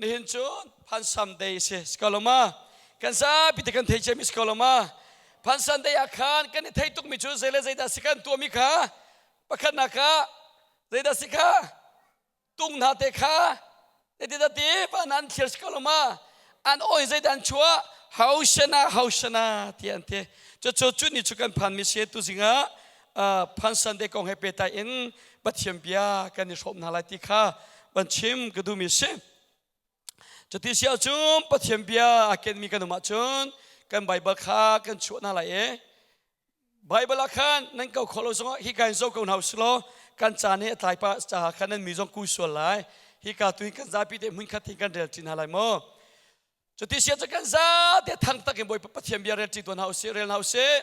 Nihin cun Phan Sunday si Skaloma kan zapi te kan thei ciami Skaloma Phan Sunday ah khan kan i thei tukmi cu zei le zeidah si kan tuahmi kha pakhatnak ah zeidah si kha tung hna te kha zeidah ti van an thlir Skaloma an oi zeidah an chuah Hosanna Hosanna ti an ti cucu cu ni cu kan phan mi si tu zingah Phan Sunday kong he pehtlai in Pathian bia kan i hrawm hna lai ti kha van chim ka duhmi si. Cuti si ahcun Pathian bia a kenmi kan um ahcun kan Baibal kha kan chuah hna lai i Baibal ah khan nan ko khawh lo zongah hi ka in zoh ko hna usih law kan caan hi a tlai pah caah khan nan mi zong ku sual lai. Hika tu hin kan zapi te hmun khat hin kan rel ṭi hna lai maw? Cuti si ahcun kan zate thang tak in Bawipa Pathian bia rel ṭi tuan hna usih, rel hna usih.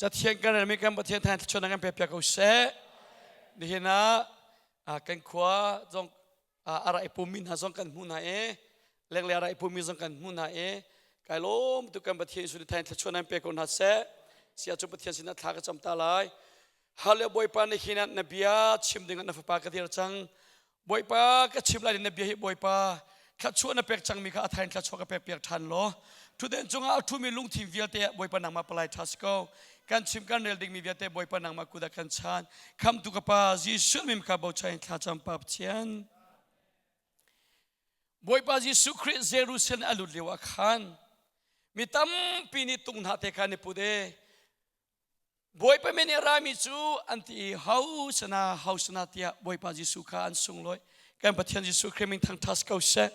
Cathiang kan relmi kan Pathian thain thluachuah kan pek piak ko seh. Nihin ah kan khua zong a ra i pummi hna zong kan hmuh hna i lenglei a ra i pummi zong kan hmuh hna i kai lawm tu kan Pathian Jesuh thain thluachuah nan pe ko hna seh. Sia cu Pathian sinah thla ka cam ta lai. Hallelujah Bawipa na hin ah na bia chim ding ah na fapa ka dir cang. Bawipa ka chim lai na bia hi Bawipa thluachuah na pek cangmi kha a thain thluachuah ka pek piak ṭhan law ṭhutden cungah a ṭhumi lungthin vialte ah Bawipa nangmah palai ṭha si ko kan chim kan rel dingmi vialte Bawipa nangmah kut ah kan chan khamtu ka pa Jesuh min kha bochan in thlacam pa Pathian Bawipa Jesuh Khrih Jerusalem a lut lio ah khan mi tampi nih tung hna te kha an i put i Bawipa min i rami cu an ti i Hosana Hosana tiah Bawipa Jesuh kha an sunglawi. Kan Pathian Jesuh Khrih min thangṭhat ko seh.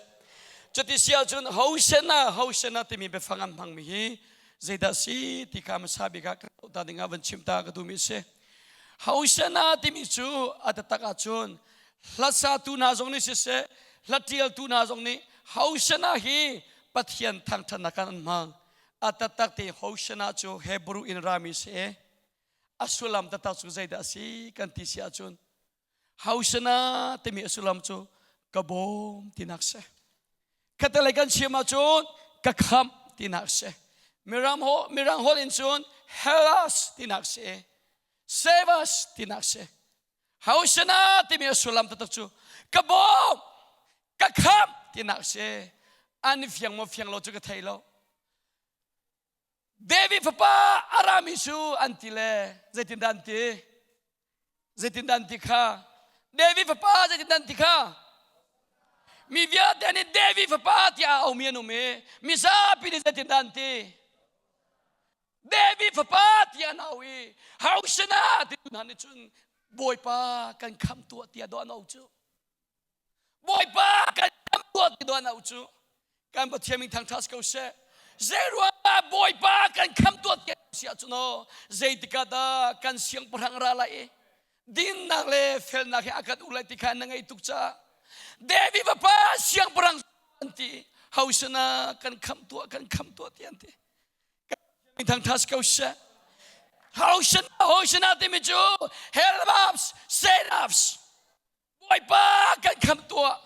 Cuti si ahcun Hosana Hosana timi biafang an hmangmi hi zeidah si ti kha hmasa bik ah kan ta ding ah van chim ta ka duhmi a si. Hosana timi cu a taktak ahcun hlasatu hna zong nih siseh, hlatialtu hna zong nih Hosana hi Pathian thangṭhatnak ah an hmang. A taktak te Hosanna cu Hebrew in rami si i a sullam taktak cu zeidah a si kan ti si ahcun Hosanna timi a sullam cu ka bawm tinak si. Khatalei kan chim ahcun ka khamh tinak si. Mirang ho mirang holh in cun Hellas tinak si. Save us tinak si. Hosanna timi a sullam taktak cu ka bawm ka khamh tinak si an fiang maw fiang lo cu ka thei lo David fapa a rami cu an ti le zeitindah an ti zeitindah an ti kha David fapa zeitindah an ti kha mi vialte nih David fapa tiah a aumi an um i mizapi nih zeitindah an ti David fapa tiah an au i Hosanna ti hna nih cun Bawipa kan khamh tuah tiah dawh an au cu Bawipa kan khamh tuah ti dawh an au cu kan Pathian min thangṭhat ko seh zeiruangah Bawipa kan khamh tuah tiah si ahcun aw zeitikah dah kan siangpahrang ra lai i dinnak le felnak he a kan uk lai ti kha na ngei tuk caah David fapa siangpahrang an ti Hosanna kan khamh tuah kan khamh tuah ti an ti Thangṭhat ko seh. Hosanna, Hosanna timi cu help us, save us. Bawipa kan khamh tuah.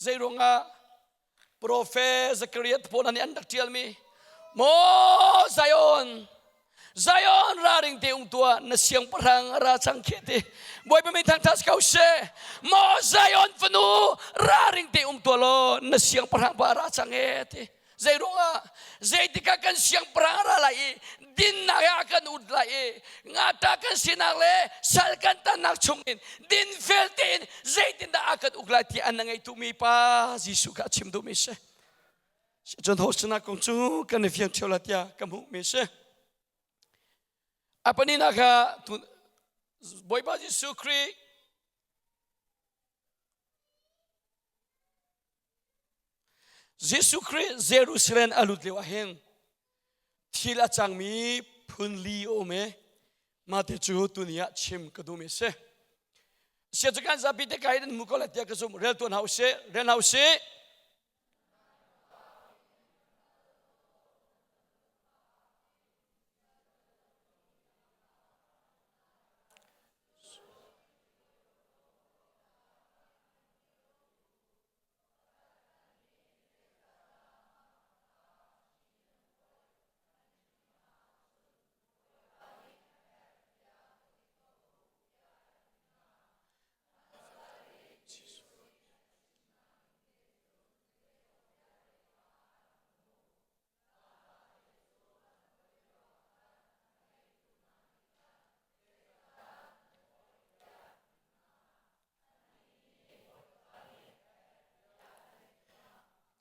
Zeiruangah Prophet Zechariah pawl nih an rak ṭialmi Maw Zion, Zion raring te ung tuah na siangpahrang ra cang khi ti. Bawipa min thangṭhat ko seh. Maw Zion fanu raring te um tuah law na siangpahrang pa ra cang e ti. Zeiruangah zeitikah kan siangpahrang ra lai i dinnak ah kan ut lai i ngata kan sinak le sal kan tannak chungin dinfel tein zeitindah a kan uk lai ti an na ngei mi pa Jesuh kha a chim duhmi si. Cun hosana kong cu kan i fiang ṭheo la tiah ka hmuhmi si. A pahnihnak kha Bawipa Jesuh Khrih Jesuh Khrih Jerusalem a lut lio ah hin thil a cangmi phun li a um i mah ti cu tuni ah chim ka duhmi a si. Sia cu kan zapi te kai nan hmu ko lai tiah ka zumh. Rel tuan hau sih, rel hau sih.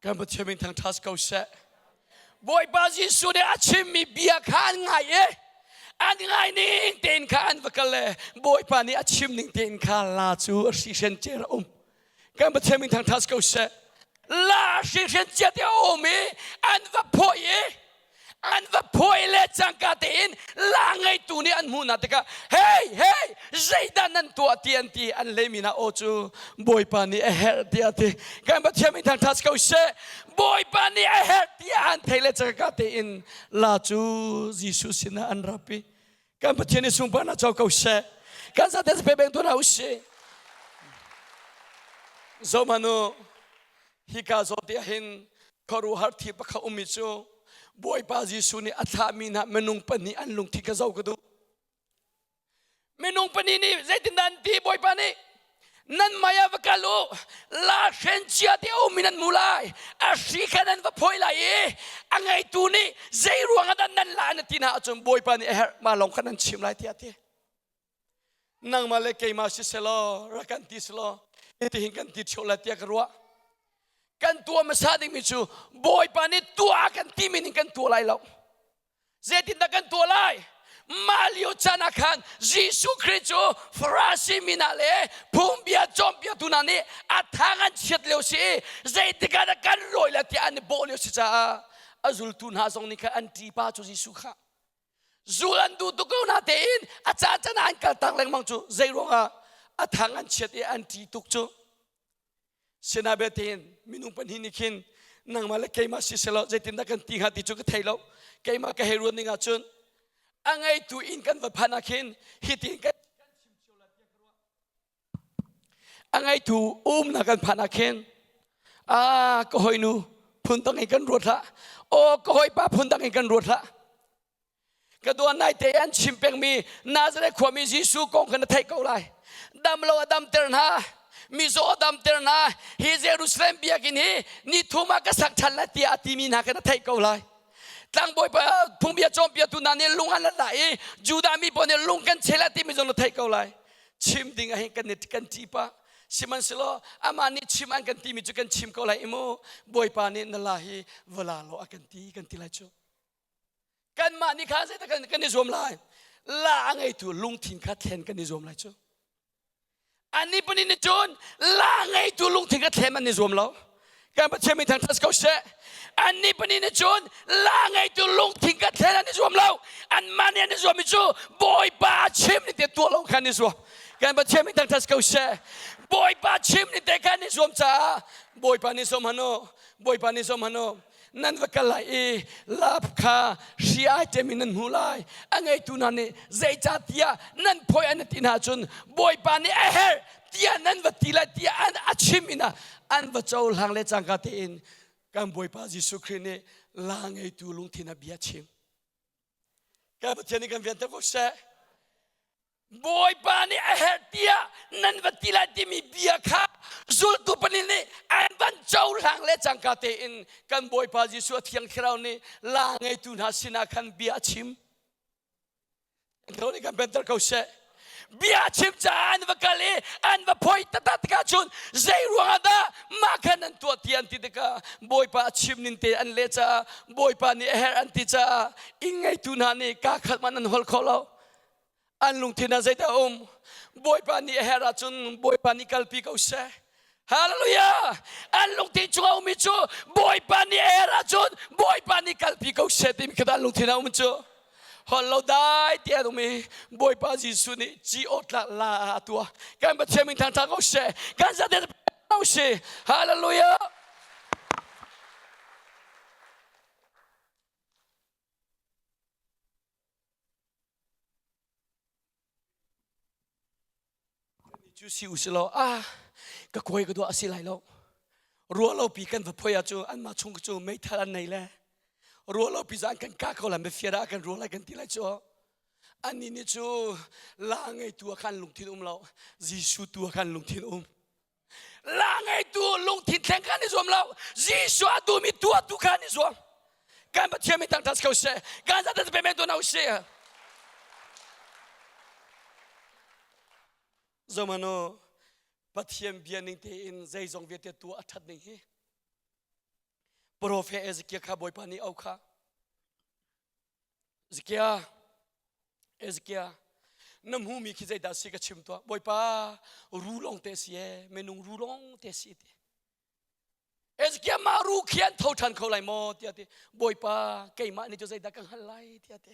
Kan Pathian min thangṭhat ko seh. Bawipa Jesuh nih a chimmi bia kha an ngai i an ngai ning tein kha an va kal le Bawipa nih a chim ning tein kha la cu a hrihren cer a um. Kan Pathian min thangṭhat ko seh. La hrihren cia te a um i an va phawih i an va phuai le cangka tein la ngeitu nih an hmuh hna tikah hey hey zeidah nan tuah ti an ti an lemi hna aw cu bawipa nih a herh tiah ti kan pathian min thangṭhat ko seh bawipa nih a herh tiah an thei le cangka tein la cu Jesuh sinah an rapi kan pathian nih sunparnak co ko seh kan zate pe beng tu hna usih zohmanu hika zawn te hin khuaruahhar thi pakhat ummi cu Bawipa Jesuh nih a thlahmi hna minung pahnih an lungthin ka zoh ka duh. Minung pahnih nih zeitindah an ti Bawipa nih nan mei ah va kal u la hren cia te a ummi nan mu lai a hri kha nan va phawi lai i a ngeitu nih zei ruang ah dah nan la na ti hna ahcun Bawipa nih a herh mah lawng kha nan chim lai tiah a ti. Nangmah le keimah si selaw rak kan ti selaw hitihin kan ti ṭheo lai tiah ka ruah. Kan tuah hmasa dingmi cu Bawipa nih tuah kan timi ning kan tuah lai lo. Zeitindah kan tuah lai? Mah lio caan ah khan Jesuh Khrih cu Farasi mi hna le phungbia cawnpiaktu hna nih a thang an chiat lio si i zeitik ah dah kan rawi lai tiah an i bawh lio si caah a zultu hna zong nih khan an ṭipa cu Jesuh kha Zul an duh tuk ko na tein a caan caan ah an kal tak lengmang cu zei ruangah a thang an chiat i an ṭi tuk cu Sinabe tein minung pahnih nih khin nangmah le keimah si selaw zeitindah kan ti hnga ti cu ka thei lo keimah ka hei ruat ning ahcun a ngeitu inn kan va phanh ah khin hitin kan A ngeitu umnak kan phanh ah khin a ka hawinu phundang in kan ruat hlah aw ka hawipa phundang in kan ruat hlah ka duan nai te an chim pengmi Nazareth khuami Jesuh kong kha na theih ko lai dam lo a damter hna mizaw a damter hna hi Jerusalem biakinn hi ni thum ah ka sak ṭhan lai tiah a timi hna kha na theih ko lai tlangbawi phungbia cawnpiaktu hna nih lung an la i Judah mi pawl nih lung kan cheh lai timi zong na theih ko lai chim ding ah hin kan kan ṭih pah sihmanhsehlaw amah nih chim an kan timi cu kan chim ko lai i mu bawipa nih na la hi va la law a kan ti kan ti lai cu kanmah nih kha zeidah kan kan i zuam lai la a ngeitu lungthin kha thlen kan i zuam lai cu Annih pahnih nih cun la ngeitu lungthin kha thlem an i zuam lo. Kan Pathian min thangṭhat ko seh. Annih pahnih nih cun la ngeitu lungthin kha thlen an i zuam lo. Anmah nih an i zuammi cu Bawipa a chim ning te tuah lo kha an i zuam. Kan Pathian min thangṭhat ko seh. Bawipa chim ning te kha an i zuam caah Bawipa nih zuam han u. Bawipa nih zuam han u. Nan va kal lai i lap kha hri ai ṭem in nan hmuh lai. A ngeitu hna nih zeicahtiah nan phawi an ti hna cun Bawipa nih a herh tiah nan va ti lai tiah an a chim in an va cohlang le cangka tein kan Bawipa Jesuh Khrih nih la ngeitu lungthin a bia chim. Kan Pathian nih kan vianter ko seh. Bawipa nih a herh tiah nan va ti lai timi bia kha zultu pahnih nih an van cohlang le cangka tein kan Bawipa Jesuh a Thiang Thlarau nih la ngeitu hna sinah khan bia a chim. Thlarau nih kan penter ko seh. Bia a chim caah an va kal i an va phoi taktak tikah cun zei ruangah dah mah khan an tuah ti an ti tikah Bawipa a chim ning te an leh caah Bawipa nih a herh an ti caah inn ngeitu hna nih kaa khat hmanh an holh kho lo. An lungthin ah zeidah a um? Bawipa nih a herh ahcun Bawipa nih kalpi ko seh. Hallelujah! An lungthin chung a ummi cu Bawipa nih a herh ahcun Bawipa nih kalpi ko seh timi kha an lungthin ah um cu. Hol lo dai ti an um i Bawipa Jesuh nih ci awtlak la ah a tuah. Kan Pathian min thangṭhat ko seh. Kan zate ko seh. Hallelujah! Cu si u silaw ah ka kawi ka dua a si lai lo ruah lo pi kan va phoi ah cu anmah chung cu meithal an nei le ruah lo pi zan kan ka ko lai mafia dah kan ruah lai kan ti lai cu annih nih cu la ngeitu ah khan lungthin um lo Jesuh tu ah khan lungthin um La ngeitu lungthin thleng kha an i zuam lo. Jesuh a duhmi tuahtu kha an i zuam. Kan Pathian min thangṭhat ko seh. Kan zat pe men tuah hna usih. Zomano Pathian bia ning tein zeizong vialte tuah a ṭhat ning hi. Prophet Ezekiel kha Bawipa nih au kha Ezekiel Ezekiel na hmumi khi zeidah si ka chim tuah Bawipa ru lawng te si e minung ru lawng te si ti Ezekiel mah ru khi an tho ṭhan kho lai maw tiah ti Bawipa keimah nih cu zeidah ka hngalh lai tiah ti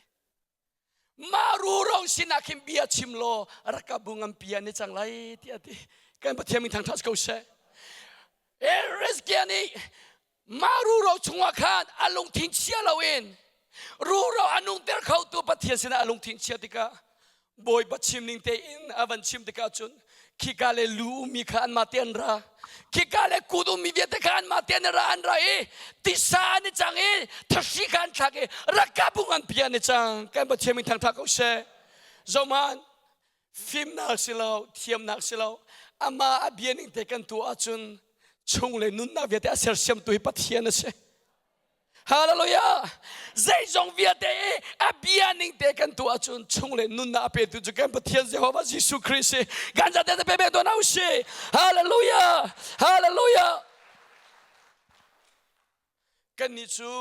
mah ruro sinah khin bia chim law rak ka bu ngampi an i cang lai tiah ti kan Pathian min thangṭhat ko seh Ezekiel nih mah ruro chungah khan a lungthin chia loin ruro a nungter khotu Pathian sinah a lungthin chia tikah Bawipa chim ning tein a van chim tikah cun khika le lu ummi kha anmah te an ra khika le kut ummi vialte kha anmah te an ra an ra i tisa an i cang i thahri kha an thlak i rakka bung an pi an i cang kan Pathian min thangtha ko seh zohman fimnak si lo thiamnak si lo amah a bia ning te kan tuah ahcun chung le nunnak vialte a sersiamtu hi Pathian a si Hallelujah! Zeizong vialte i a bia ning te kan tuah ahcun chung le nunnak a petu cu kan Pathian Jehovah Jesuh Christ si. Kan zate te pe pe tuan hau si. Hallelujah! Hallelujah! Kannih cu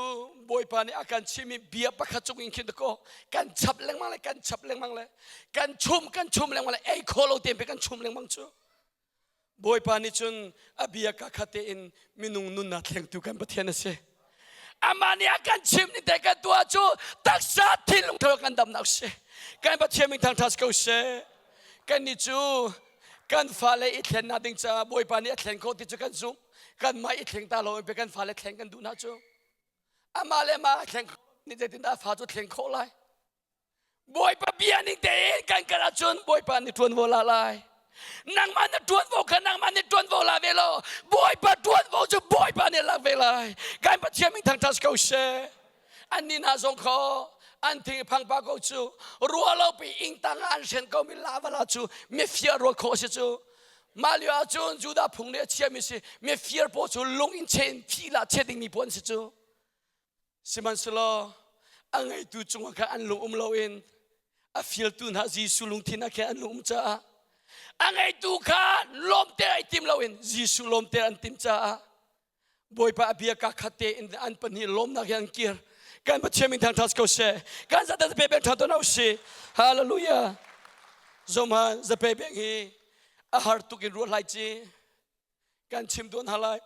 Bawipa nih a kan chimmi bia pakhat cung in khin ko kan chap lengmang le kan chap lengmang le kan chum kan chum lengmang le ei kho lo tein pe kan chum lengmang cu. Bawipa nih cun a bia ka khat tein minung nunnak thlengtu kan Pathian a si. Amah nih a kan chim ni te kan tuah cu taksa thinlung thar kan damnak si. Kan Pathian min thangṭhat ko seh. Kannih cu kan fale i thlennak ding caah Bawipa nih a thlen khawh ti cu kan zumh. Kanmah i thleng ta lo in kan fale thleng kan duh hna cu. Amah le amah a thleng nih zeitindah fa cu thleng khawh lai? Bawipa bia ning tein kan kal ahcun Bawipa nih ṭuanvo la lai. Nangmah na ṭuanvo kha nangmah nih ṭuanvo la ve law Bawipa ṭuanvo cu Bawipa nih lak ve lai. Kan Pathian min thangṭhat ko seh. Annih hna zong kho an thing phangpa ko cu ruah lo pi ingtang ah an hren ko mi lavala cu mifia ruat khawh a si cu. Mah lio ahcun Judah phung nih a chiami si mifir pawl cu lung in cheh in thi la cheh dingmi pawl an si cu. Sihmanhsehlaw a ngeitu cungah khan an lung um loin a fialtu hna Jesuh lungthin ah khin an lung um caah a ngeitu kha lawmter ai tim loin Jesuh lawmter an tim caah Bawipa a bia ka khat tein an pahnih lawmnak he an kir. Kan Pathian min thangṭhat ko seh. Kan zata zape beng ṭha tawn si. Hallelujah. Zomhan zape beng hi a har tuk in ruah hlai ci. Kan chim tuan halai.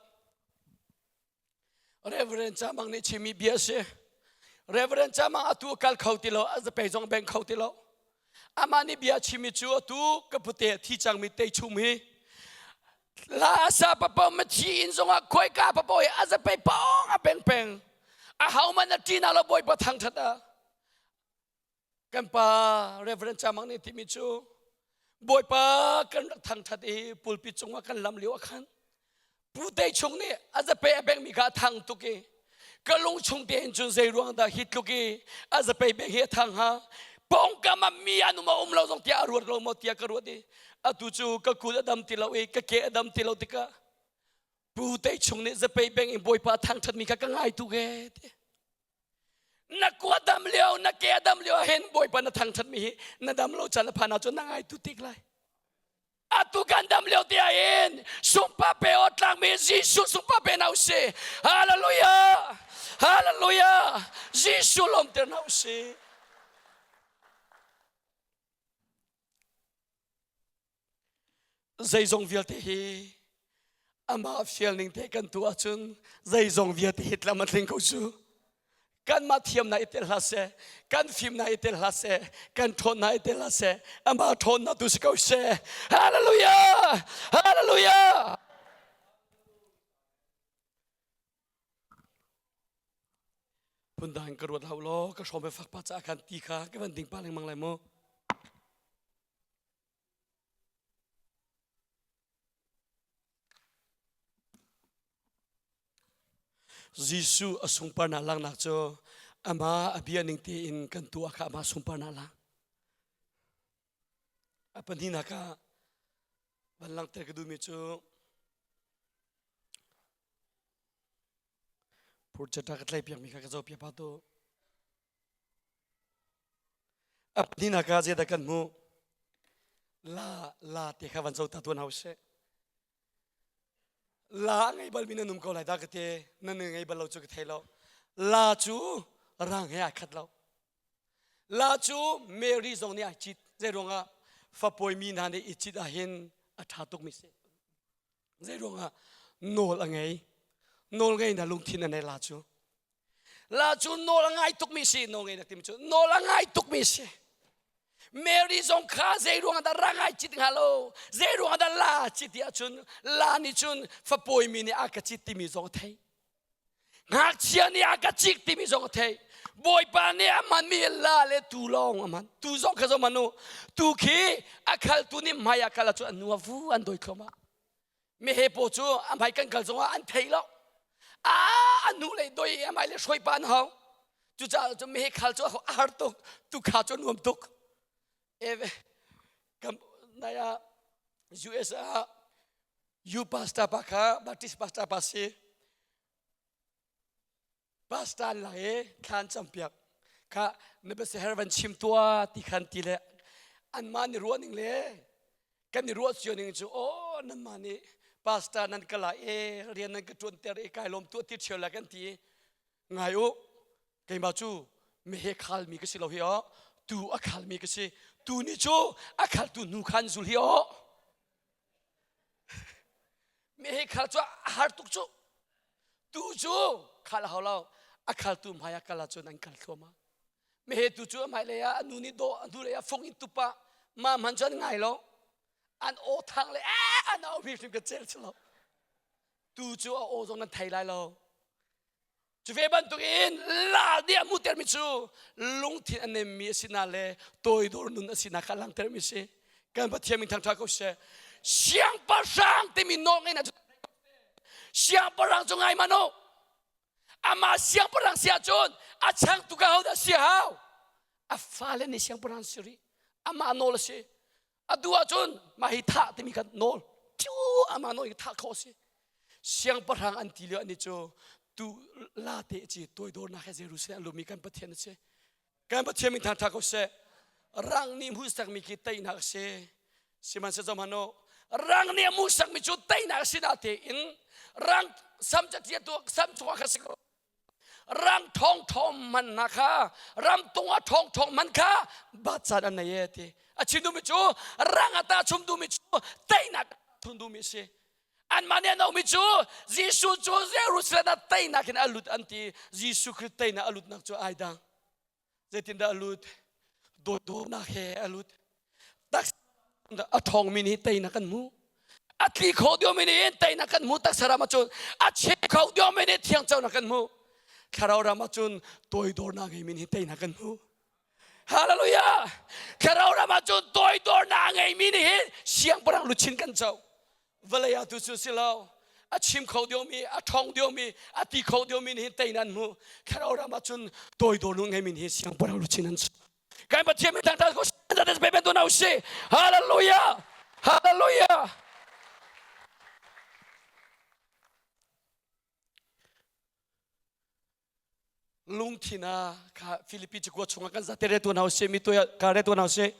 Reverend Chamang nih chimmi bia a si. Reverend Chamang atu kal kho ti lo, a zapei zong beng kho ti lo. Amah nih bia chimmi cu atu ka pute a thi cangmi teichum hi la sa papo ma thi in zongah khoika papo hi a zapei pong a beng peng. A hau man a ṭina lo bawipa thangṭhat a. Kan pa Reverend Chamang nih timi cu Bawipa kan rak thangṭhat i pulpit cungah kan lam lio ah khan Pu Tei Chung nih a zapei a bengmi kha a thang tuk i ka lung chung tein cun zei ruang dah hi tluk i a zapei beng hi a thang hnga pawngkam ah mi an um a um lo zong tiah a ruat lo maw tiah ka ruat i atu cu ka kut a dam ti lo i ka ke a dam ti lo tikah Pu Tei Chung nih zapei beng in Bawipa a thangṭhatmi kha ka ngai tuk ee ti. Na kua dam lio na ke dam lio hin bawipa na thangthat mi hi na dam lo chan a phan ahcun na ngai tu tik lai atu kan dam lio te ah hin sungpa pe o tlang mi Jesuh sungpa pe na si hallelujah hallelujah Jesuh lawmter na si Zeizong vialte hi amah fial ning te kan tuah ahcun zeizong vialte hi tlam a tling ko cu. Kanmah thiamnak i tel hlah seh, kan fimnak i tel hlah seh, kan ṭhawnnak i tel hlah seh, amah ṭhawnnak tu si ko seh. Hallelujah! Hallelujah! Phundang ka ruat hau law ka hrawm fak pa caah khan ti kha ka van ding pa lengmang lai mu. Jesuh a sungparnak langhnak cu amah a bia ning tein kan tuah kha amah sungparnak lang. A pahnihnak ah van langhter ka duhmi cu Purchata ka tlaihpiakmi kha ka zohpiak pa tu. A pahnihnak ah zeidah kan hmuh? La la ti kha van zo ta tuan hau seh. La ngei bal mi nan um ko lai dah ka te. Nan ngei bal lo cu ka thei lo. La cu rang he ai khat lo. La cu Mary zong nih ai cit. Zei ruangah fapawi mi hna nih i cit ahhin a ṭha tuk mi si. Zei ruangah nawl a ngei. Nawl ngei na lungthin a nei la cu. La cu nawl a ngai tukmi si. Nawl ngei na timi cu nawl a ngai tukmi si. Mary zong kha zei ruangah dah rang ai cit hnga lo zei ruangah dah la cit ti ahcun la nih cun fapawi mi nih a ka cit timi zong a theih ngakchia nih a ka cik timi zong a theih Bawipa nih a hmanmi la le tu lawng a hman tu zong kha zong hman u tu khi a khaltu nih hmai a kal ahcun an nu a vu an dawi thluahmah Mehe paw cu a hmai kan kal zongah an thei lo. A a nu le doi a hmai le hruai pa an hau. Cucaah cu mehe khal cu a har tuk, tu kha cu nuam tuk. Eve kam nai ah US ah U pastor pa kha Baptist pastor pa si. Pastor an lak i thla an campiak. Kha na biasia van chim tuah ti khan ti le anmah nih ruah ning le kan i ruah cio ning cu aw nanmah nih pastor nan ka la e rian nan ka ṭuanter i kai lawm tuah ti ṭhio la kan ti ngai u keimah cu mehe khalmi ka si lo hi aw tu a khalmi ka si tu nih cu a khaltu hnu khan zul hi aw Mehe khal cu a har tuk cu. Tu cu khal a hau lo. A khaltu hmai ah kal ahcun an kal thluahmah. Mehe tu cu a hmailei ah a nu nih dawh, a hnulei ah fung in tup ah mah hman cu an ngai lo. An aw thang le an au hrimhrim ka cel si lo. Tu cu a aw zong nan thei lai lo. Cu ve bantukin la nih a hmuhtermi cu lungthin a nemmi a sinak le toidor nun a sinak kha a langhtermi a si. Kan Pathian min thangṭhat ko seh. Siangpahrang timi nawlngeihnak cu siangpahrang cu ngai hmanh u. Amah siangpahrang si ahcun a changtu ka hodah si hau? A fale nih siangpahrang si rih. Amah nawl a si. A duh ahcun mah hi thah timi kha nawl cu amah nawl in thah khawh a si. Siangpahrang an ti lio ani cu tu la te ci toidornak he Jerusalem a lumi kan Pathian a si. Kan Pathian min thangtha ko seh. Rang nih hmuhsakmi khi teinak a si. Sihmanhsehlaw zohhmanh u, rang nih a hmuhsakmi cu teinak a si natein rang sam catiatu sam chungah kha si ko. Rang ṭhawng ṭhawng man hna kha ramtung ah ṭhawng ṭhawng man kha bat caan an nei e ti. A chim duhmi cu rang a ta chum duhmi cu teinak thun duhmi a si. Anmah nih an auhmi cu Jesuh cu Jerusalem ah teinak in a lut an ti. Jesuh Khrih teinak a lutnak cu ai dang. Zeitindah a lut? Dawtnak he a lut. Taksa a ṭhawngmi nih teinak kan hmu. A tli kho diomi nih teinak kan hmu. Taksa ram ahcun a chim kho diomi nih thiangconak kan hmu. Thlarau ram ahcun toidornak ngeimi nih teinak kan hmu. Hallelujah! Thlarau ram ahcun toidornak ngeimi nih hin siangpahrang luchin kan co. Vawlei ah tu cu si lo. A chim kho diomi, a ṭhawng diomi, a ti kho diomi nih hin teinak an hmu. Thlarau ram ahcun toidor nu ngeimi nih hin siangpahrang luchin an co. Kan Pathian min thangṭhat ko sih. Hallelujah! Hallelujah! Lungthin ah kha Filipi cakuat chungah kan zate re tuan hau sih mi tuah ka re tuan hau sih.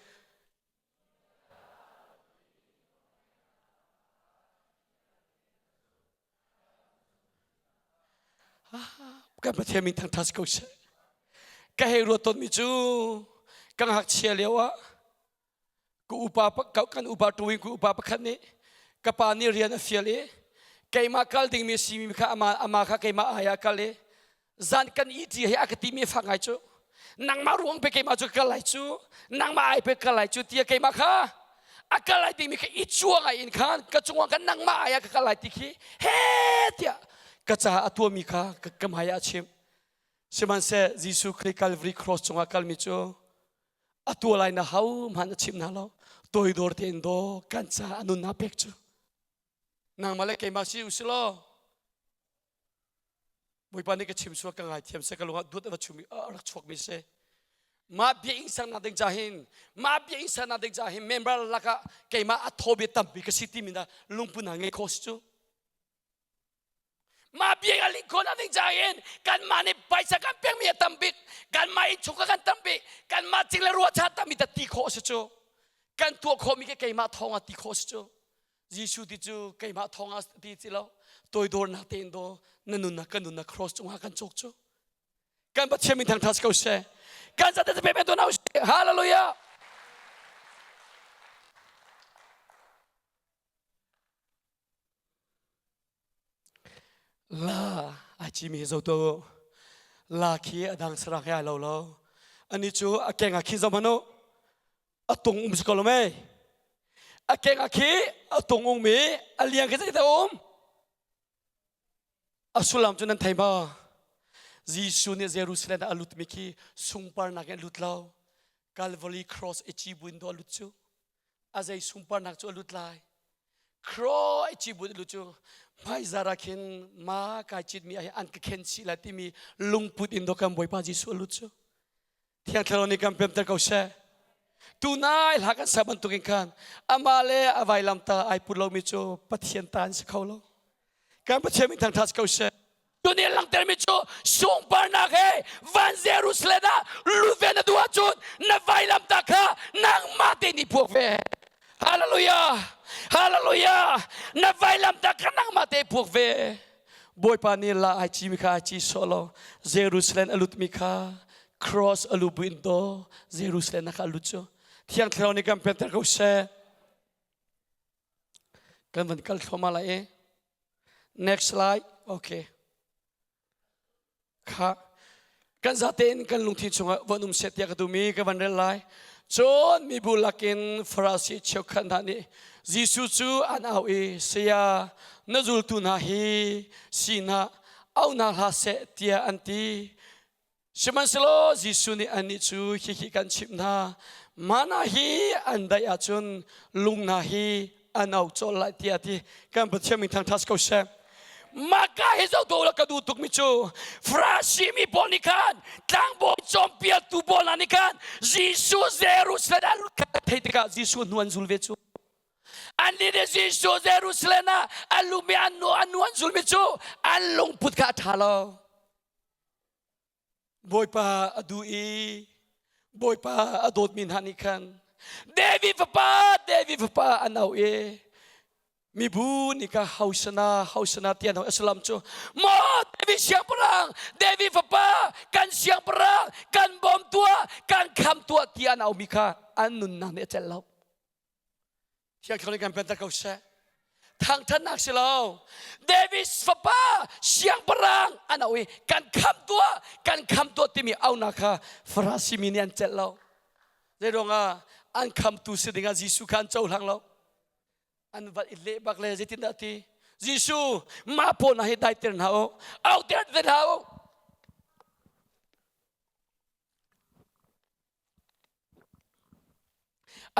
Kan Pathian min thangṭhat ko seh. Ka hei ruat tawnmi cu ka ngakchia lio ah ka upa kan upa tuin ka upa pakhat nih ka pa nih rian a fial i keimah kal dingmi a simi kha ama ama kha keimah ai ah kal i zan kan iti hi a ka timi fak ngai cu nangmah ruang pe keimah cu kal lai cu nangmah ai pe kal lai cu tiah keimah kha a kal lai timi kha i cuang ai in khan ka cungah kan nangmah ai ah ka kal lai ti khi he tiah ka caah a tuahmi kha ka hmai ah a chim sihmanhseh Jesuh Khrih Calvary cross cungah kalmi cu a tua lai na hau hmanh a chim hna lo toidor tein daw kan ca a nunnak pek cu nangmah le keimah si u si law Bawipa nih ka chim sual ka ngaithiam seh ka lungah dut a va chumi a rak chuakmi si mah bia ing sernak ding ca hin mah bia ing sernak ding ca hin member lakah keimah a thaw bia tampi ka si timi na lungpun ha ngei kho si cu Mah bia a ling khawhnak ding caah hin kanmah nih paisa kan pekmi a tam bik, kanmah innchung kan tam bik, kanmah cing le ruahchan tammi ta ti khawh a si cu. Kan tuah khawhmi ke keimah thawng ah ti khawh a si cu. Jesuh ti cu keimah thawng ah ti si lo. Toidornak tein do na nunnak kan nunnak cross cungah kan cawk cu. Kan Pathian min thangthat ko seh. Kan zate pe pe to na Hallelujah. La ai cimi hi zoh tuah u. La khi a dang sarak he ai lo lo. Ani cu a keng ah khi zoh hmanh u. A tung um si ko lo mei. A keng ah khi a tung um i a liang khi zeidah um? A sullam cu nan thei maw? Jesuh nih Jerusalem ah a lutmi khi sungparnak in a lut lo. Calvary cross i ci buin do a lut cu. A zei sungparnak cu a lut lai. Cross i ci buin a lut cu hmaizar ah khin ma kai citmi ah an ka khen chih lai timi lungput in do kan Bawipa Jesuh a lut cu. Thiang Thlarau nih kan pemter ko seh. Tunai hla kan sa bantukin khan amah le a vailam ta ai put lomi cu Pathian ta an si kho lo. Kan Pathian min thangthat ko seh. Tuni langhtermi cu sungparnak he van Jerusalem ah lut ve na duh ahcun na vailam ta kha nangmah te nih phuak ve. Hallelujah! Hallelujah! Na vailam ta kha nangmah te phuak ve. Bawipa nih la ai cimi kha ai ci sawh lo. Jerusalem a lutmi kha cross a lu buin to Jerusalem na kha a lut cu. Thiang Thlarau nih kan penter ko seh. Kan van kal thluahmah lai i. Next slide. Okay. Kha kan zatein kan lungthin chungah van um seh tiah ka duhmi ka van rel lai. Cun mibu lakin Farasi cheukhat hna nih Jesuh cu an au i saya na zultu hna hi si hna au hna hlah seh tiah an ti. Sihmanhsehlaw Jesuh nih annih cu hihi kan chimh hna, mana hi an daih ahcun lung hna hi an au colh lai tiah a ti. Kan Pathian min thangṭhat ko seh. Maka hi zoh tuah ka duh tukmi cu Farasi mi pawl nih khan tlangbawi cawnpiaktu pawl hna nih khan Jesuh Jerusalem ah lut kha theih tikah Jesuh hnu an zul ve cu. Annih nih Jesuh Jerusalem ah an lumi an nu an nu an zulmi cu an lungput kha a ṭha lo. Bawipa a duh i Bawipa a dawtmi hna nih khan David fapa David fapa an auh i mibu nih ka Hosana Hosana ti an auh asulam cu maw David siangpahrang David fapa kan siangpahrang kan bawm tuah kan kham tuah ti an aumi kha an nunnak nih a celh lo Thiang Thlarau nih kan penter ko seh. Thangthatnak si lo. David fapa siangpahrang an auh i kan kham tuah, kan kham tuah timi aunak kha Farasi mi nih an celh lo. Zei ruangah an khamtu si dingah Jesuh kha an cohlang lo. An vat i leh bak le zeitindah ti? Jesuh, mah pawl hna hi daiter hna u, auter te hna u.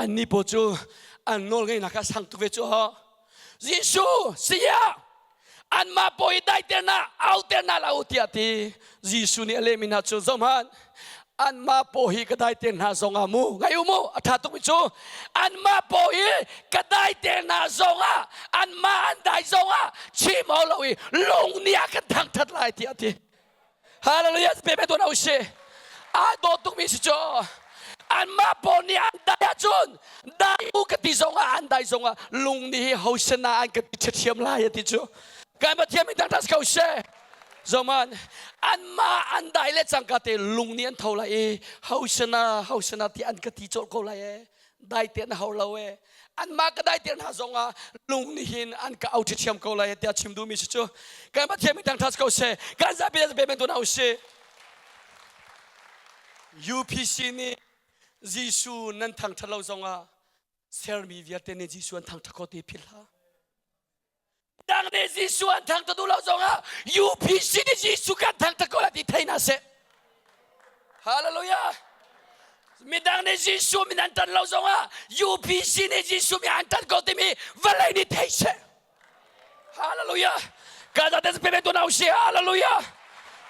Annih pawl cu an nawlngeihnak kha sang tuk ve cu ho. Jesuh saya anmah pawl i daiter na auter na la u tiah ti Jesuh nih a lehmi hna cu zohhmanh anmah paw hi ka daiter hna zongah mu ngai u mu a ṭha tukmi cu anmah paw hi ka daiter hna zongah anmah an dai zongah chim ho lo i lung nih a kan thangṭhat lai tiah a ti Hallelujah pe pe tuan si. Aa dawt tukmi si cu. Anmah pawl nih an dai ahcun dai u ka ti zongah an dai zongah lung nih hi hosana an ka ti ṭhiam lai a ti cu. Kan Pathian min thangṭhat ko seh. Zoman anmah an dai le cangka te lung nih an tho lai i hosana hosana ti an ka ti colh ko lai e. Dai te na hau lo e. Anmah ka dai te hna zongah lung nih hin an ka au ṭhiam ko lai tiah chim duhmi si cu. Kan Pathian min thangṭhat ko seh. Kan zapi le men tuan usih. UPC nih Jesuh nan thangṭhat lo zongah sermi vialte nih Jesuh an thangṭhat ko ti philh hlah. Dang nih Jesuh an thangṭhat duh lo zongah UPC nih Jesuh kan thangṭhat ko lai ti thei hna seh. Hallelujah. Midang nih Jesuh min an ṭan lo zongah UPC nih Jesuh min an ṭan ko timi vawlei nih thei seh. Hallelujah. Kan zate pe tu nau si. Hallelujah.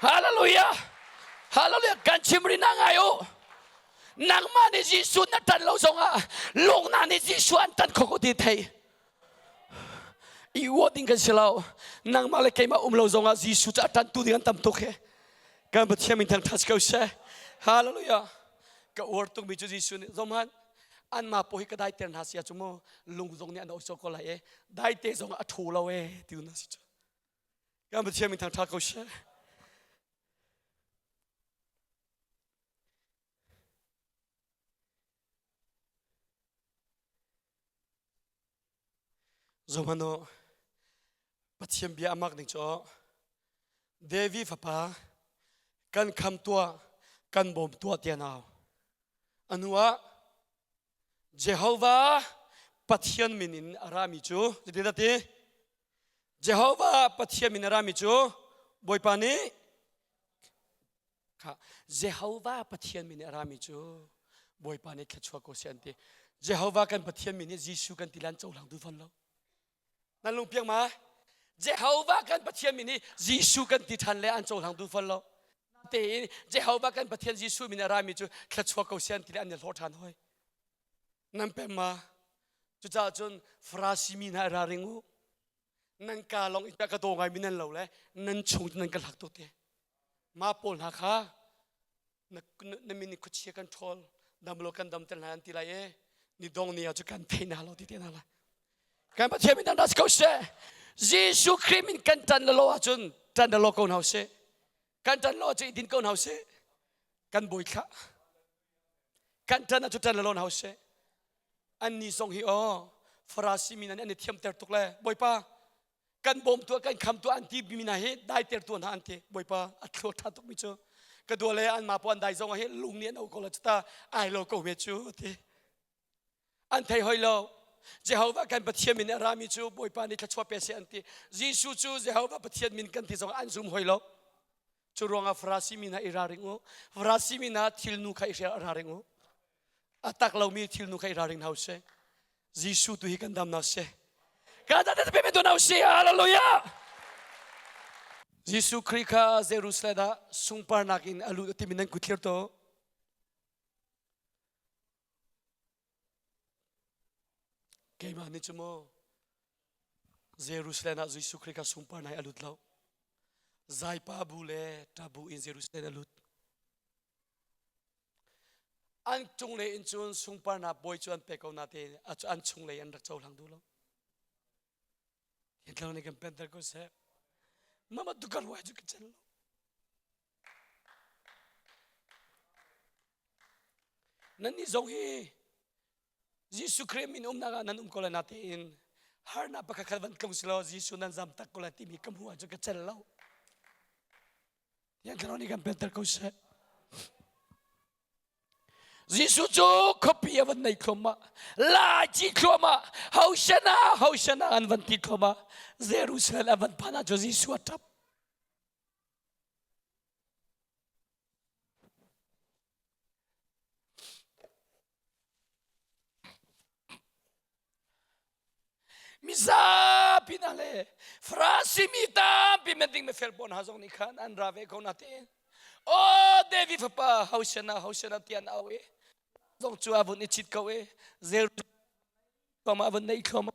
Hallelujah. Hallelujah. Kan chim ri na ngai u. Nangmah nih Jesuh na ṭan lo zongah lung na nih Jesuh an ṭan kho ko ti thei. I uah ding kan si lo. Nangmah le keimah um lo zongah Jesuh cu a ṭantu ding an tam tuk he. Kan Pathian min thangṭhat ko seh. Hallelujah. Ka uar tukmi cu Jesuh nih zohhmanh anmah pawl hi ka daiter hna si ahcun mu lung zong nih an osawh ko lai e daite zong a ṭhu lo e ti na si cu. Kan Pathian min thangṭhat ko seh. Zohmanh u, Pathian bia a mak ning cu David fapa kan kham tuah, kan bawm tuah tiah nau. A hnu ah Jehovah Pathian min in a rami cu zeitin a ti? Jehovah Pathian min a rami cu Bawipa nih kha Jehovah Pathian min in a rami cu Bawipa nih thluachuah ko seh an ti. Jehovah kan Pathian min nih Jesuh kan ti lan cohlang duh fawn lo. Nan lungpiang ma? Jehovah kan Pathian min nih Jesuh kan ti ṭhan le an cohlang duh fawn lo. Tein Jehovah kan Pathian Jesuh min a rami cu thluachuah ko seh an ti le an i hlawh ṭhan hoi. Nan pem ma? Cucaah cun Farasi mi hna i ralring u. Nan ka lawng in ka daw ngai mi nan lo le nan chung nan ka hlak tuk te. Mah pawl hna kha na, na min in khuachia kan ṭhawl dam lo kan dam tel hna an ti lai e ni dong ni ah cu kan thei na lo ti te hna lai. Kan Pathian min dan ko seh. Jesuh Khrih min kan ṭan lo ahcun ṭan lo ko hna usih. Kan ṭan lo ahcun i din ko hna usih. Kan bawi thlah. Kan ṭan ahcun ṭan lo hna usih. Annih zong hi aw Farasi mi hna nih an i thiamter tuk le Bawipa kan bawm tuah kan kham tuah an ti mi hna hi daiter tuah hna an ti Bawipa a thluak ṭha tuk mi cu ka dua le an ma puan dai zong hi lung nih an o ko la cu ta ai lo ko me cu ti an thei hoi lo Jehovah kan Pathian min a rami cu Bawipa nih thluachuah pe seh an ti Jesuh cu Jehovah Pathian min kan ti zong an zum hoi lo cu ruangah Farasi mi hna i ralring u Farasi mi hna thilnu kha i ralring u a tak lomi thilnu kha i ralring hna usih Jesuh tu hi kan dam na seh kan dam pe pe tu na usih hallelujah Jesuh Khrih kha Jerusalem ah sungparnak in a lut timi nan kut thlir to Keimah nih cu maw Jerusalem ah Jesuh Khrih kha sungparnak a lut lo Zaipa bu le ṭabu in Jerusalem a lut An cunglei in cun sungparnak bawi cu an pek ko natein an chunglei an rak cohlang duh lo. Hi nih kan penter ko seh. Mama tu ka ruai cu ka cen lo. Nan nih zong hi Jesuh Khrih min umnak ah nan um ko lai natein harnak pakhat khat van tlung selaw Jesuh nan zam tak ko lai timi ka hmuh ahcun ka cel lo. Thiang Thlarau nih kan penter ko seh. Jesuh cu khuapi a van nei thluahmah, laici thluahmah, Hosanna, Hosanna an van ti thluahmah. Jerusalem a van phan ah cu Jesuh a ṭap. Mizapi hna le Farasi mi tampi men ding mifel pawl hna zong nih khan an ra ve ko na tein Oh David fapa Hosanna Hosanna ti an au i zong cu a vun i chit ko i Jerusalem a vun neih thluahmah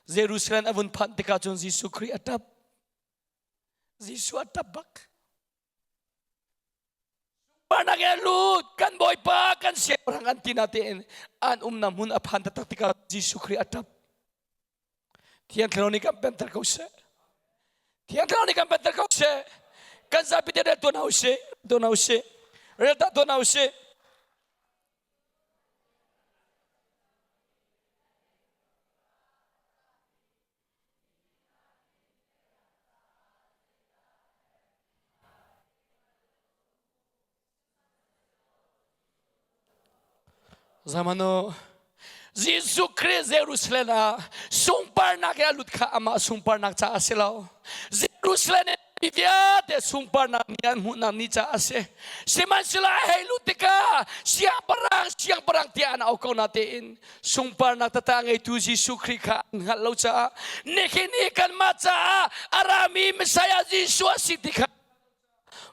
Jerusalem a vun phanh tikah cun Jesuh Khrih a ṭap Jesuh a ṭap bak Parnak e lut kan Bawipa kan siangpahrang an ti natein an umnak hmun a phan taktak tikah Jesuh Khrih a ṭap. Thiang Thlarau nih kan penter ko seh. Thiang Thlarau nih kan penter ko seh. Kan zapi te rel tuan hau sih, tuan hau sih. Rel ta tuan hau sih. Zamano Jesuh Khrih Jerusalem ah sungparnak he a lut kha amah sungparnak caah a si lo. Jerusalem mi vialte sungparnak ni an hmuhnak ni caah a si. Sihmanhsehlaw a hei lut tikah siangpahrang siangpahrang tiah an au ko natein Sungparnak tata ngeitu Jesuh Khrih kha an hngalh lo caah nihin i kanmah caah a rami Messiah Jesuh a si ti kha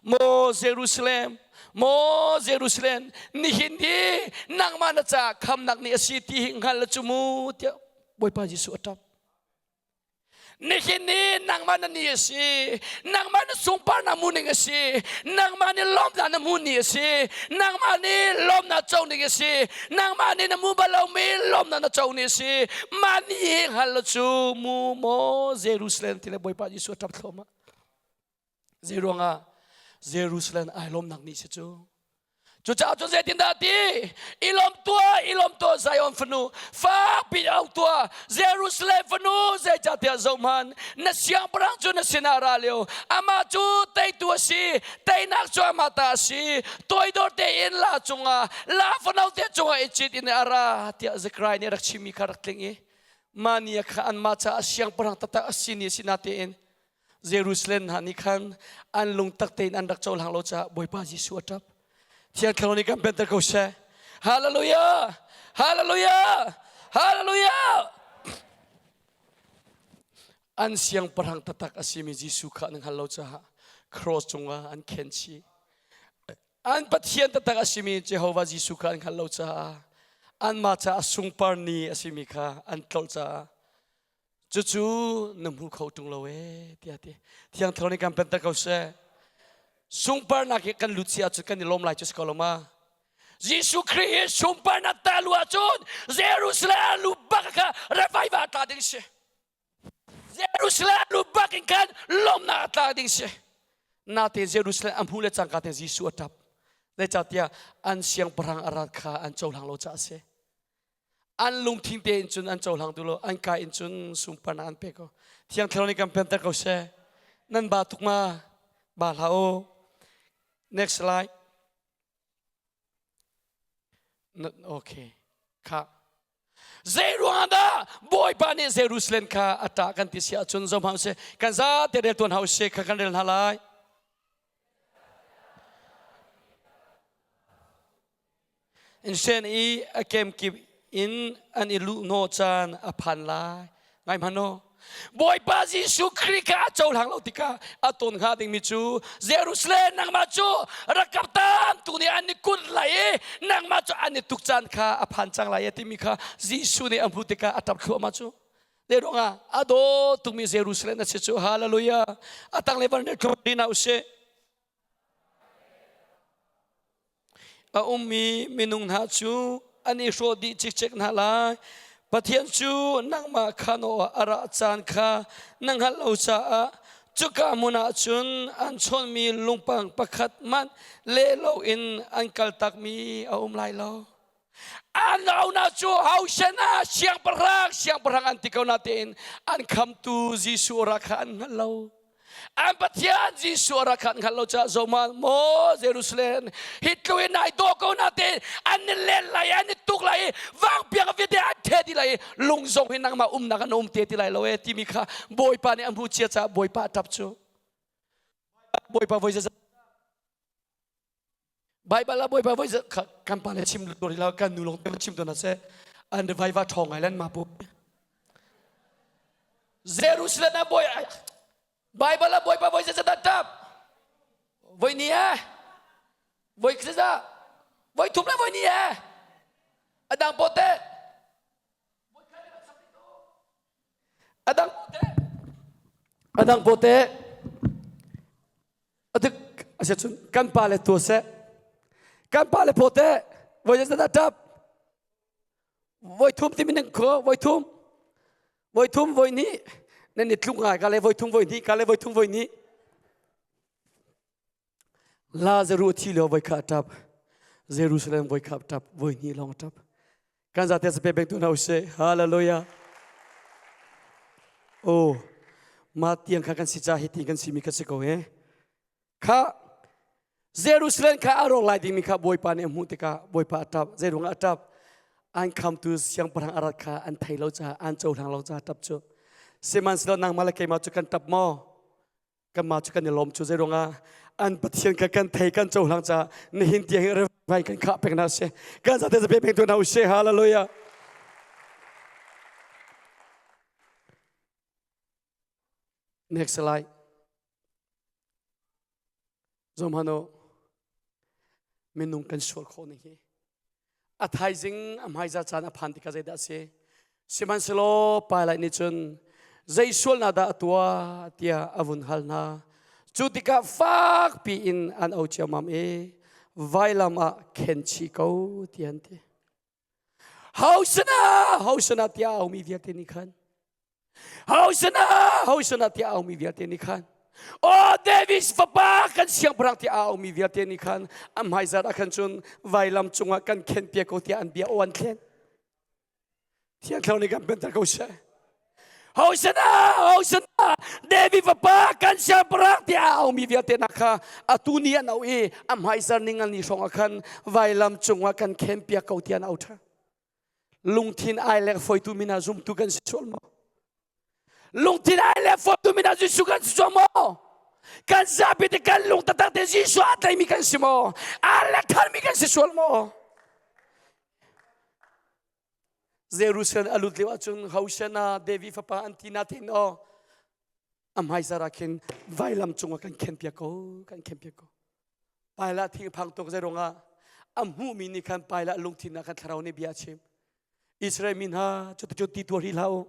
Maw Jerusalem, maw Jerusalem, nihin hi nangmah na caah khamnak ni a si ti hi hngal la cu mu tiah Bawipa Jesuh a ṭap. Nihin ni nangmah na ni a si. Nangmah na sungparnak mu ning a si. Nangmah nih lawmnak na hmu ni a si. Nangmah nih lawmnak co ning a si. Nangmah nih na mu bal lomi lawmnak na co ni a si. Mah ni hi hngal lo cu mu maw Jerusalem ti le Bawipa Jesuh a ṭap thluahmah. Zei ruangah Jerusalem ai lawmnak ni si cu. Cucaah cun zeitindah a ti? I lawm tuah, i lawm tuah, Zion fanu, fakpi au tuah, Jerusalem fanu, zeicahtiah zohhmanh, na siangpahrang cu na sinah a ra lio. Amah cu teitu a si, teinak cu amah ta a si. Toidor tein la cungah, la fano te cungah i cit in a ra, tiah Zechariah nih a rak chimmi kha rak tling i mah ni ah khan anmah caah siangpahrang taktak a si ni a si natein Jerusalem hna nih khan an lungtak tein an rak cohlang lo caah Bawipa Jesuh a ṭap. Thiang Thlarau nih kan penter ko seh. Hallelujah! Hallelujah! Hallelujah! An siangpahrang taktak a simi Jesuh kha an hngal lo caah cross cungah an khen chih. An Pathian taktak a simi Jehovah Jesuh kha an hngal lo caah anmah caah sungpar ni a simi kha an tlolh caah Cucu na hmu kho ṭung lo ee tiah ti. Thiang Thlarau nih kan penter ko seh. Sungparnak hi kan lut si ahcun kan i lawm lai cu si ko lo ma? Jesuh Khrih hi sunparnak ta lu ahcun Jerusalem lu bak kha revival tla ding si. Jerusalem lu bak in khan lawmnak a tla ding si. Natein Jerusalem a hmuh le cangka tein Jesuh a ṭap. Zeicahtiah an siangpahrang a rat kha an cohlang lo caah a si. An lungthin tein cun an cohlang duh lo, an ka in cun sunparnak an pek ko. Thiang Thlarau nih kan pianter ko seh. Nan ba tuk ma? Ba hlah u. Next slide. Okay. Kha. Zei ruangah dah Bawipa nih Jerusalem kha a ṭah kan ti si ahcun zoh hmanh usih. Kan zate rel tuan hau usih kha kan rel hna lai. Insen i a kemkip in an i luhhnawh caan a phan lai. Ngai hmanh u. Bawipa Jesuh Khrih kha a cohlang lo tikah a ton hnga dingmi cu Jerusalem nangmah cu rakap tam tu nih an i kunh lai i nangmah cu an i tuk caan kha a phan cang lai timi kha Jesuh nih a hmuh tikah a ṭap thluahmah cu. Le ruangah a daw tukmi Jerusalem a si cu. Hallelujah. A tanglei van rel na usih. A ummi minung hna cu an i hrawh dih cikcek hna lai. Pathian cu nangmah khan awh a ra caan kha na hngalh lo caah cuka hmun ah cun an chawnhmi lungpang pakhat hmanh leh loin an kaltakmi a um lai lo. An aunak cu Hosanna siangpahrang siangpahrang an ti ko natein an khamtu Jesuh ra kha an hngal lo. An Pathian Jesuh ra kha an hngal lo caah zohman maw Jerusalem hi tluk in nai dawh ko natein an i len lai an i tuk lai i vangpiang vialte an the dih lai i lung zong hi nangmah umnak an um te ti lai lo e timi kha Bawipa nih a hmuh cia caah Bawipa a ṭap cu. Bawipa voi zeizat Baibal ah Bawipa voi kan pa le chim lo rih lo kan nu lawng te chim tawn seh an revival ṭhawng ngai lan ma pu Jerusalem ah bawi Baibal ah Bawipa voi zeizat dah ṭap voi ni eh voi zeizat voi thum le voi ni eh a dang pote a dang pote a dang pote Adik asiahcun kan pa le tua seh. Kan pa le phaw teh voi zeizat dah ṭap? Voi thum timi nan kho voi thum. Voi thum voi hnih nan i tluk ngai ka le voi thum voi hnih ka le voi thum voi hnih. Lazaruh thi lio voi kha ṭap. Jerusalem voi kha ṭap voi hnih lawng ṭap. Kan zate sa pe beng tu hna usih. Hallelujah. Oh, ma tiang kha kan si ca hi ti kan si mi kha si ko he. Kha Jerusalem kha a rawk lai dingmi kha Bawipa nih a hmuh tikah Bawipa a ṭap. Zeiruang ah a ṭap? An khamtu siangpahrang a rat kha an thei lo caah an cohlang lo caah ṭap cu. Sihmanhsehlaw nangmah le keimah cu kan ṭap maw? Kanmah cu kan i lawm cu zeiruangah an Pathian kha kan thei kan cohlang caah nihin tiang hi revai kan khah peng hna sih. Kan zate zape peng tu hna usih. Hallelujah. Next slide. Zom hano minung kan sual khawh ning hi a thaizing a hmaiza caan a phan tikah zeidah a si sihmanhsehlaw Pilate nih cun zei sualnak dah a tuah tiah a vun hal hna cu tikah fakpi in an au ciammam i vailam ah khen chih ko tiah an ti Hosana Hosana tiah a aumi vialte nih khan Hosana Hosana tiah a aumi vialte nih khan. Aw David fapa kan siangpahrang ti a aumi vialte nih khan a hmaizar ah khan cun vailam cungah kan khen piak ko tiah an bia aw an thlen. Thiang Thlarau nih kan penter ko seh. Hosanna, Hosanna, David fapa kan siangpahrang tiah a aumi vialte nak kha atu ni an au i a hmaizar ning an ni hrawng ah khan vailam cungah kan khen piak ko tiah an au ṭhan. Lungthin ai lek foitu min ah zumtu kan si sual maw? Lungthin ai le foitu min ah Jesuh kan si sual maw? Kan zapi te kan lung taktak te Jesuh aa tlaimi kan si maw? Aa lek thanmi kan si sual maw? Jerusalem a lut lio ahcun Hosanna David fapa an ti na tin aw a hmaizar ah khin vailam cungah kan khenpiak ko kan khenpiak ko Pailah thing phang tuk zei ruangah a hmuhmi nih khan Pailah lungthin ah khan thlarau nih bia a chim Israel mi hna cuticun ti tuar hi hlah u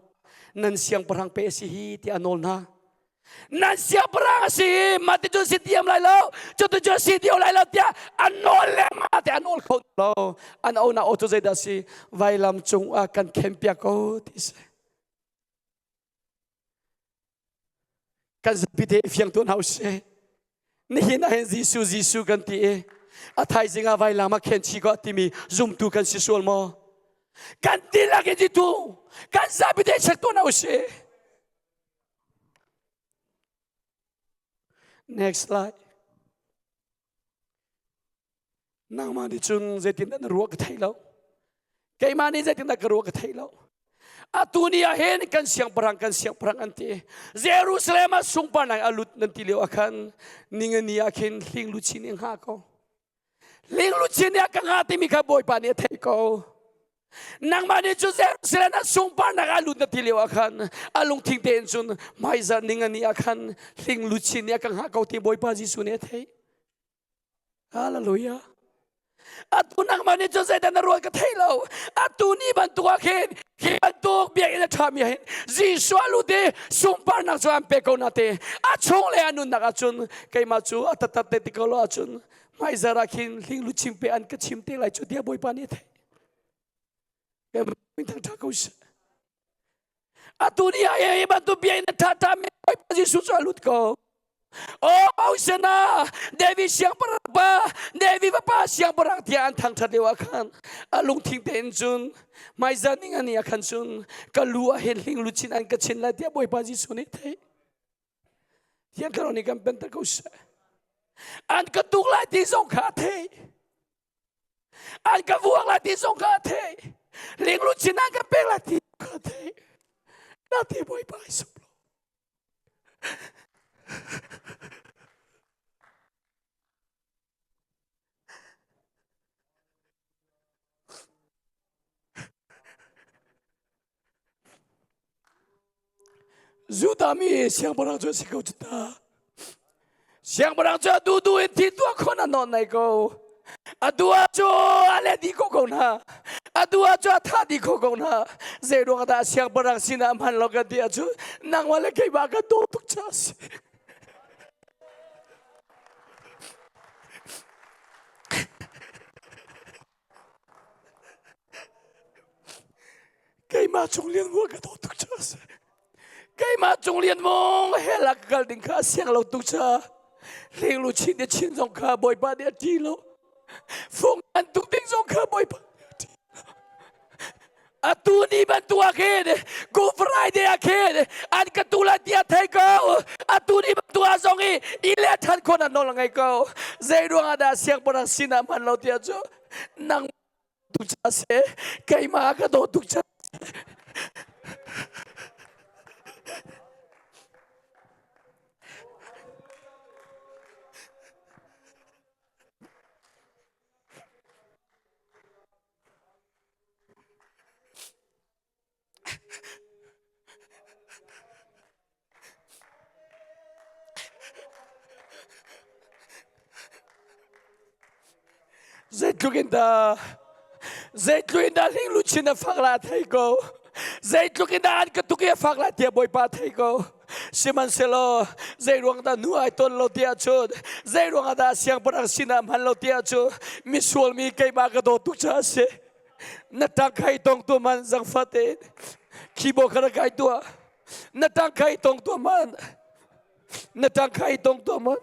nan siangpahrang pe a si hi tiah a nawl hna nan siangpahrang a si hi mah ticun si diam lai lo cuticun si dio lai lo tiah a nawl lengmang tiah a nawl kho lo an ona aw cu zeidah si vailam cung ah kan khenpiak ko ti si Kan zapi te fiang tuan hau seh. Nihin ah hin Jesuh Jesuh kan ti i a thaizing ah vailam ah khen chi ko timi zumtu kan si sual maw? Kan tilak in tu kan zapi te check tuan hau seh. Next slide. Nangmah nih cun zeitindah na ruah ka thei lo. Keimah nih zeitindah ka ruah ka thei lo. Atu ni ah hin kan siangpahrang kan siangpahrang an ti. Jerusalem ah sungparnak a lut nan ti lio ah khan ningani ah khin hling luchin in hnga ko. Hling luchin nih a ka hnga timi kha Bawipa nih a theih ko. Nangmah nih cu Jerusalem ah sungparnak a lut na ti lio ah khan a lungthing tein cun hmaizarh ningani ah khan hling luchin nih a ka hngah ko ti Bawipa Jesuh nih a theih. Hallelujah. Atu nangmah nih cun zeidah na ruat ka thei lo. Atu ni bantuk ah khin hi bantuk biakinn a ṭhami ah hin Jesuh a lut i sunparnak cu an pek ko na te. A chung le a nunnak ah cun keimah cu a taktak te ti ko lo ahcun hmaizarh ah khin hling luchin pe an ka chim te lai cu tiah Bawipa nih a theih. Min thangṭha ko seh. Atu ni ah hi bantuk bia in a ṭha mi Bawipa Jesuh cu a lut ko. Oh, Hosanna! David siangpahrang pa, David fapa siangpahrang tiah an thangṭhat lio ah khan a lungthin tein cun hmaizan ning ani ah khan cun ka lu ah hin hling luchin an ka chin lai tiah Bawipa Jesuh nih theih. Thiang Thlarau nih kan penter ko seh. An ka tuk lai ti zong kha a theih. An ka vuak lai ti zong kha a theih. Lingluchin an ka pek lai ti kha a theih. Na ti Bawipa ai sum lo. Judah mi siangpahrang cu a si ko cu ta. Siangpahrang cu a duhduh in thi tuah khon a nawn nai ko. A duh ah cu a le dih ko ko hna. A duh ah cu a thah dih ko ko hna. Zei ruang dah siangpahrang sinah hman lo kan ti ahcun nangmah le keimah kan daw tuk caah a si. Keimah cung lian maw ka dawt tuk ca si. Keimah cung lian maw hell ah ka kal ding kha siang lo tuk ca. Hleng lu chin te chin zong kha Bawipa nih a ṭi lo. Fung an tuk ding zong kha Bawipa nih a ṭi lo. Atu ni bantuk ah khin Good Friday ah khin an ka tu lai tiah thei ko. Atu ni bantuk ah zong i i le ṭhan khawh nak nawl a ngei ko. Zei ruangah dah siangpahrang sinah hman lo tiah cu nang tu ca seh keimah ka dawt tuk ca Zeitluk in dah zeitluk in dah hling luchin a fak la thei ko zeitluk in dah an ka tuk i a fak la tiah Bawipa thei ko sihmanhsehlaw zei ruang dah nu ai ton lo tiah cun zei ruang dah siangpahrang sinah hman lo tiah cu misual mi keimah ka dawt tuk caah a si na tangka i tong tu man zangfah tein keyboard kha rak kai tuah na tangka i tong tu man. Na ṭang kha i tong tuah maw?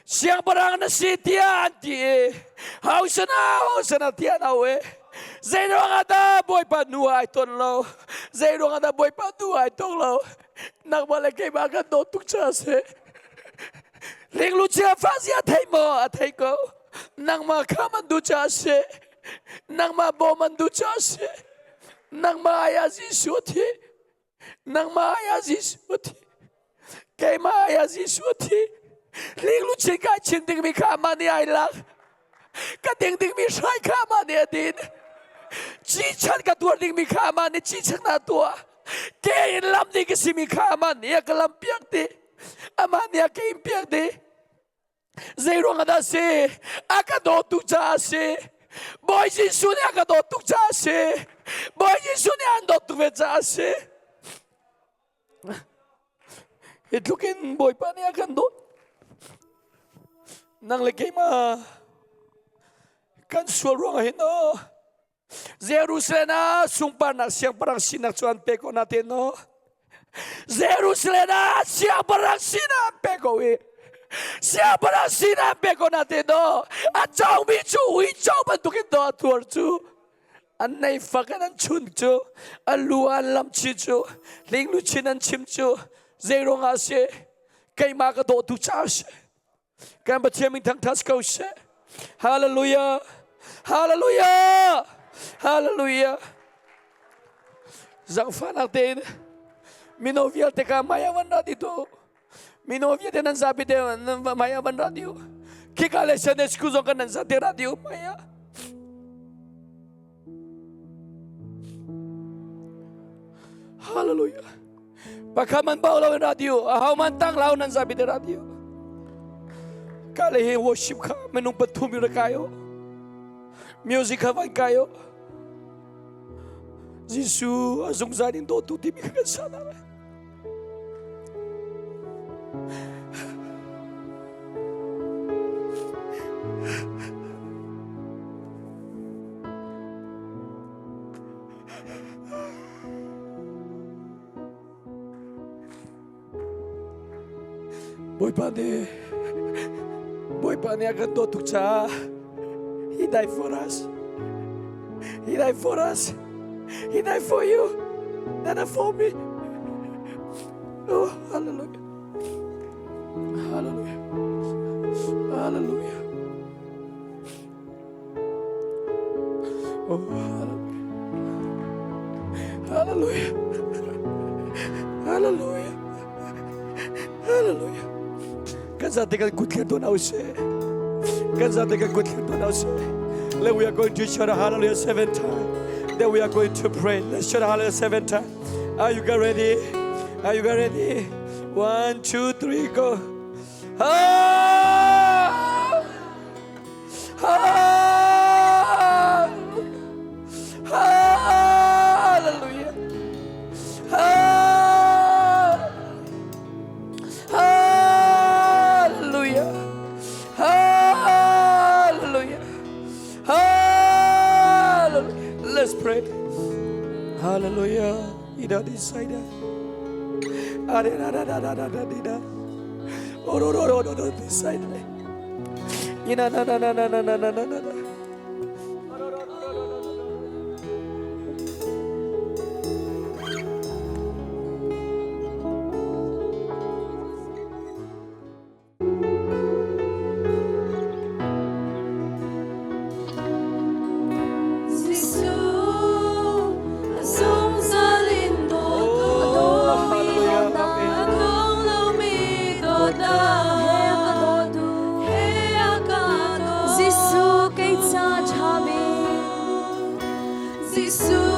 Siangpahrang na si tiah an ti i Hosana, Hosana tiah an au i zei ruangah dah Bawipa nu ai ton lo? Zei ruangah dah Bawipa nu ai tong lo? Nangmah le keimah kan dawt tuk caah a si. Linglu chia fa zia thei maw? A thei ko. Nangmah kha man duh caah a si. Nangmah bawm an duh caah a si. Nangmah ai ah Jesuh a thi. Nangmah ai ah Jesuh a thi. Keimah ai ah Jesuh a thi. Linglu chin kai chin dingmi kha amah nih ai lak. Ka ding dingmi hrai kha amah nih a din. Ci chan ka tuar dingmi kha amah nih ci chan a tuah. Ke in lam ding ka simi kha amah nih a ka lam piak dih. Amah nih a ka in piak dih. Zei ruang ah dah si? A ka dawtu caah a si. Bawi Jesuh nih a ka dawt tuk caah a si. Bawi Jesuh nih an dawt tuk ve caah a si. Hi tluk in Bawipa nih a kan dawt. Nang le keimah kan sual ruangah hin aw Jerusalem ah sungparnak siangpahrang sinak cu an pek ko na te no. Jerusalem ah siangpahrang sinak an pek ko i siangpahrang sinak an pek ko na te no. A cawngmi cu uico bantukin do a tuar cu an nei fak in an chun cu a lu an lam chi cu linglu chin an chim cu zei ruangah si keimah ka dawtu caah si. Kan Pathian min thangthat ko seh. Hallelujah. Hallelujah. Hallelujah. Zangfahnak tein mino vialte ka maya van ra ti tu. Mino vialte nan zapi te maya van ra ti u. Khika le Sunday school zong kan nan zate ra ti u maya. Hallelujah. Pakhat man bau lo in radio ahau man tang lau nan zapi te radio ka le hi worship kha minung pathum yu kai o music kha van kai o Jesu a zungzal in dawtu timi kha kan sa na lai. Bawipa nih Bawipa nih a kan dawt tuk caah He died for us. He died for us. He died for you. And for me. Oh, hallelujah. Hallelujah. Hallelujah. Oh, hallelujah. Hallelujah. Hallelujah. Kan zate kan kut thlir tuan ause. Kan zate kan kut thlir tuan ause. Let we are going to shout hallelujah seven times. Then we are going to pray. Let's shout hallelujah seven times. Are you guys ready? Are you guys ready? One, two, three, go. Ah! Hallelujah. Hallelujah. Hallelujah. Hallelujah. Let's pray. Hallelujah. Ida di saida. Ada da da da da da da da. Oh no no no no no this side. Ina na na na na na na na na na. Jesuh a zungzal in dawt Oh, hallelujah. a dong lomi dawtnak He a ka dawtu he a ka dawt Jesuh kei ca ṭha bik Jesuh.